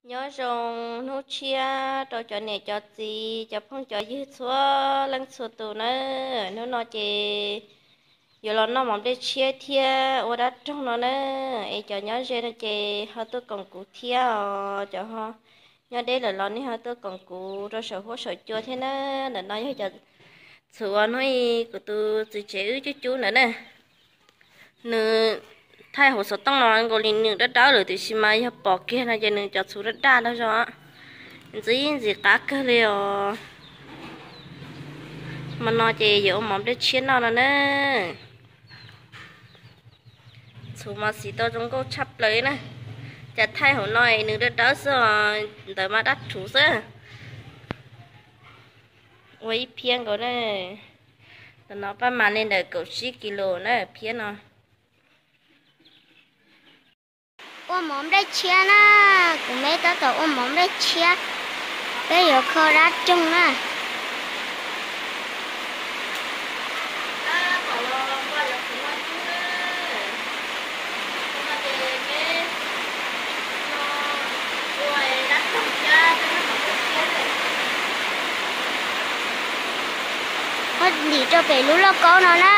Nyob zoo hnub tshiab rau cov niam cov txiv cov phooj cov ywg txhua leej txhua tus nawb. Hnub no ces yuav los noj mov nplej tshiab thiab ua dab roog no na. Es cov nyob ze no ces ho tuaj koom kuv thiab os. Cov nyob deb lawm los nej ho tuaj koom kuv rau saum huab saum cua thiab na. Ntawm no yog cov txhuv uas hnub i kuv tus txiv tsev wb cub cub ntawd na. Nws thaij hauv xov tooj no nkaus li nws dawb dawb lawm tiam sis mas yog pom kiag no ces nws cov txhuv daj daj no zog, ntxim ntxim qab kawg li os. Hmo no ces yuav ua mov nplej tshiab noj no na. Txhuv mas xim tau zoo nkauj tshaj plaws na. Cas thaij hauv no nws dawb dawb xwb os, ntawd mas daj rhuv xwb. Ua ib phiab nkaus na. Tam no paj mas li ntawm kaum tsib kis lus na phiab no. Ua mov nplej tshiab na, kuv me tab tom ua mov nplej tshiab, peb yuav kho dab roog na. Muab ntim rau pem lub lauj kaub no na.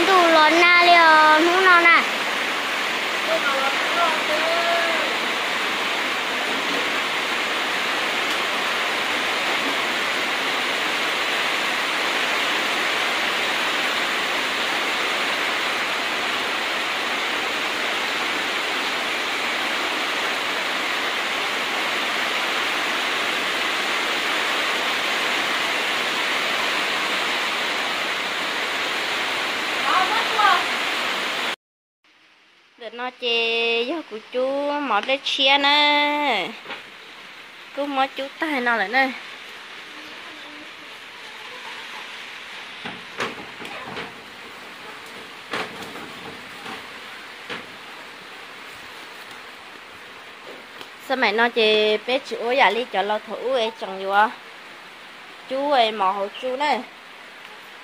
Ntuj los nag li os hnub no na. Ntawm no ces yog kuv cub mov nplej tshiab na, kuj muab cub tag no lawm na. Xab maim no ces peb tsis ua yam li cov laus thaum ub es tseem yuav cub mov hauv tsu na.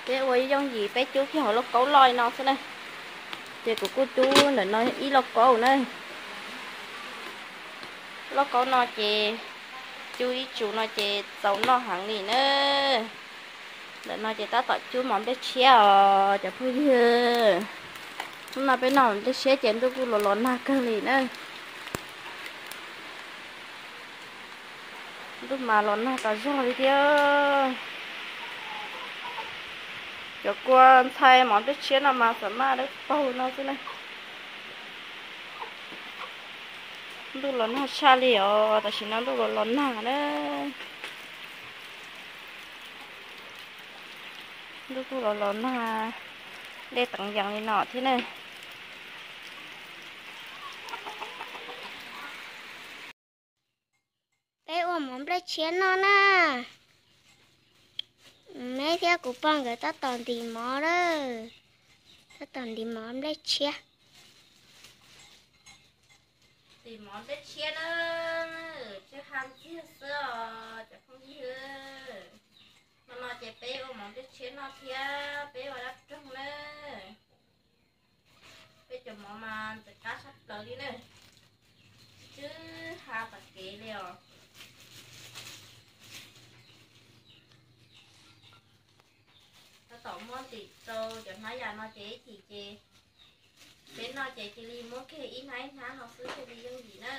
Peb ua yooj yim peb cub kiag hauv lauj kaub loj li no xwb na. Ces kuv kuj cub ntawm no ib lauj kaub na. Lauj kaub no ces cub ib tsu no ces txaus noj heev li na. Ntawm no ces tab tom cub mov nplej tshiab os cov phooj ywg. Hnub no peb noj mov nplej tshiab ces ntuj kuj los los nag kawg li na. Ntuj mas los nag tas zog li thiab. Cov kua ntxhai mov nplej tshiab no mas xam maj dawb paug no xwb na. Ntuj los nag tshaj li os, tam sim no ntuj los los nag na. Ntuj kuj los los nag dej teev yees li no thiab na. Peb ua mov nplej tshiab noj na. Me thiab kuv pog nkawd tab tom ntim mov lawm. Tab tom ntim mov nplej tshiab. Ntim mov nplej tshiab na, tsw ha ntxiag xwb os cov phooj ywg. Hmo no ces peb ua mov nplej tshiab noj thiab peb ua dab roog na. Peb cov mov mas ntxim qab tshaj plaws li na, tsw ha tom kev li os. Tab tom muab ntim rau cov hnab yam no ces ib chim ces peb noj ces cia li muab kiag ib hnab ib hnab no xwb thiaj li yooj yim na.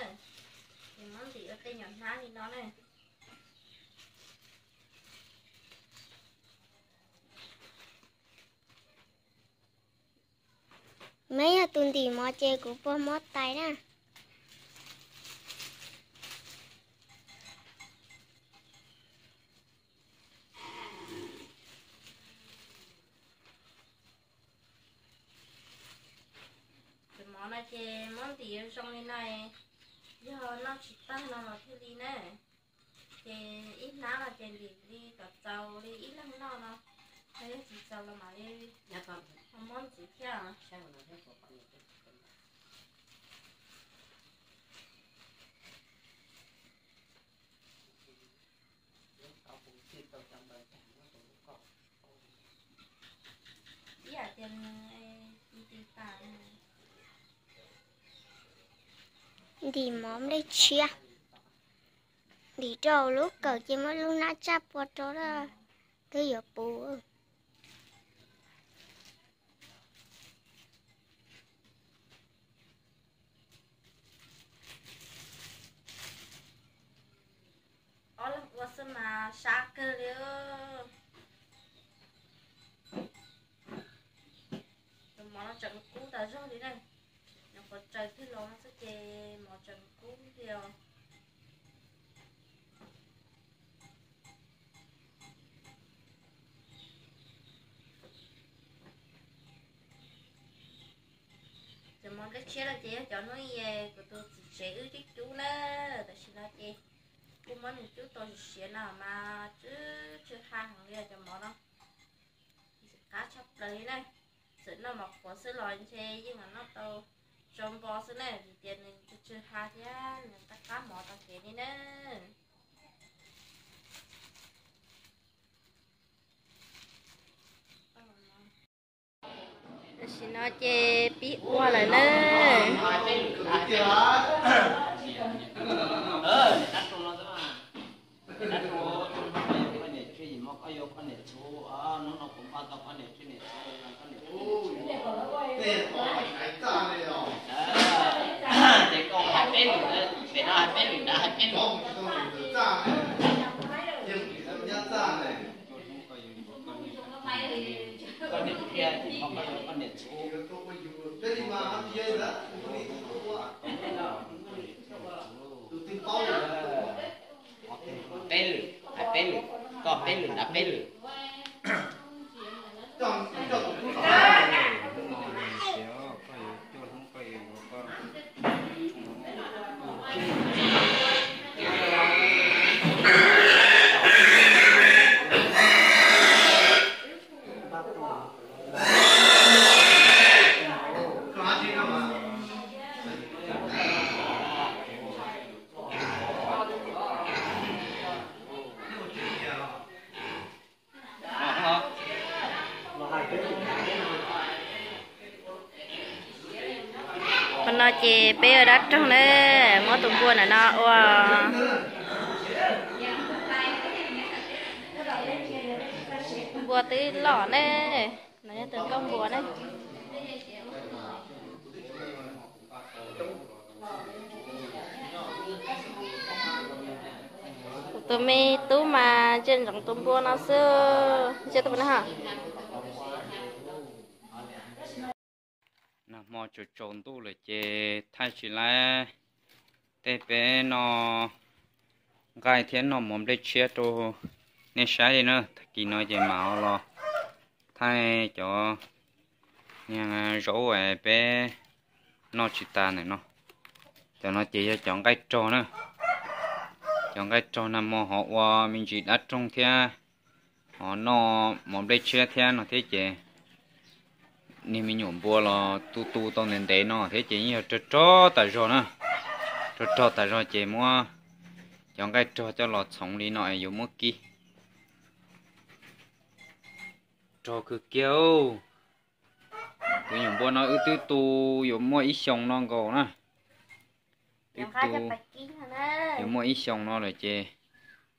Ces muab ntim ua tej nyuam hnab li no na. Me yog tus ntim mov ces kuv puas muab tais na. Tus mov no ces muab ntim zoo li no, yog noj tsis tag no los thiaj li na. Ces ib hnab no ces ntim li kom txaus li ib leeg noj no, yog tsis txaus los mam li muab ntxiv thiab. Ib yam tias nws ti tas. Ntim mov nplej tshiab, ntim rau lub kawm ces muab lub hnab tsaj pua rau lawm, twb yuav puv. Ob leeg ua xwb mas sab kawg li. Tus mov no tseem kub tas zog li na. Nyuam qhuav tsaws twg los no xwb ces mov tseem kub li os. Cov mov nplej tshiab no ces yog cov hnub i kuv tus txiv tsev wb cub cub na. Tam sim no ces kuj muab nws cub tau siav no mas tsw tsw ha heev li cov mov no. Qab tshaj plaws li na. Txawm noj mov qhuav xwb los ntshe yeej noj tau tsau npo xwb na, vim tias nws tsw tsw ha thiab nws qab qab mov tau kev li na. Tam sim no ces pib ua lawm na. Peb lwm, hais peb lwm, koj peb lwm, nrad peb lwm. Qhov no ces peb ua dab roog na, muab tus npua ntawm no ua npua twb loj ne, no yog tus nkauj npua ne. Tus me tub mas ntsia ntsoov tus npua no xwb. Nag hmo tsaus tsaus ntuj lawm ces thaij tsis laib tej peb noj nqaij thiab noj mov nplej tshiab rau nej saib li na. Tag kis no ces mam los thaij cov niag zaub peb noj tsis tas ntawm no. Cov no ces yog cov nqaij rog na. Cov nqaij rog nag hmo ho ua me ntsis dab roog thiab ho noj mov nplej tshiab thiab no thiab ces niag me nyuam npua los tu tu tau ntev ntev no thiab ces yeej yog rog rog tas zog na. Rog rog tas zog ces muab cov nqaij rog coj los txhoov li no es yuav muab kib. Rog kawg kiag. Tus nyuam npua no wb twb tu yuav muaj ib xyoos no nkaus na. Twb tu yuav muaj ib xyoos no lawm ces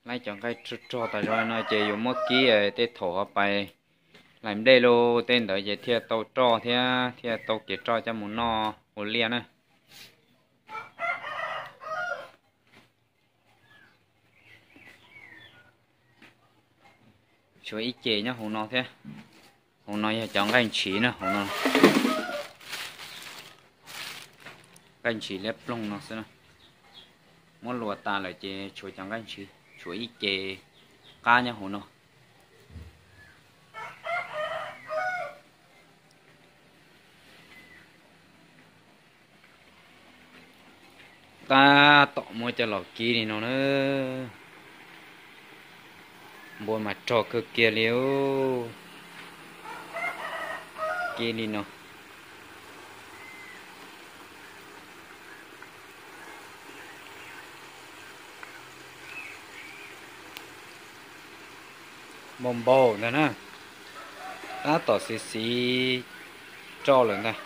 laib cov nqaij rog rog tas zog no ces yuav muab kib tej thaum ho pais hlais nplej lauj tej ntawd ces thiaj tau roj thiab thiaj tau kev roj coj mus noj ua liaj na. Tshuav ib ce nyob hauv no thiab. Hauv no yog cov nqaij ntshiv na, hauv no nqaij ntshiv liab ploog no xwb na. Muab luas tas lawm ces tshuav cov nqaij ntshiv, tshuav ib ce qab nyob hauv no. Tab tom muab coj los kib li no na. Npua mas rog kawg kiag li. Kib li no. Npau npau ntag na. Tab tom xiv xiv roj lawm ntag.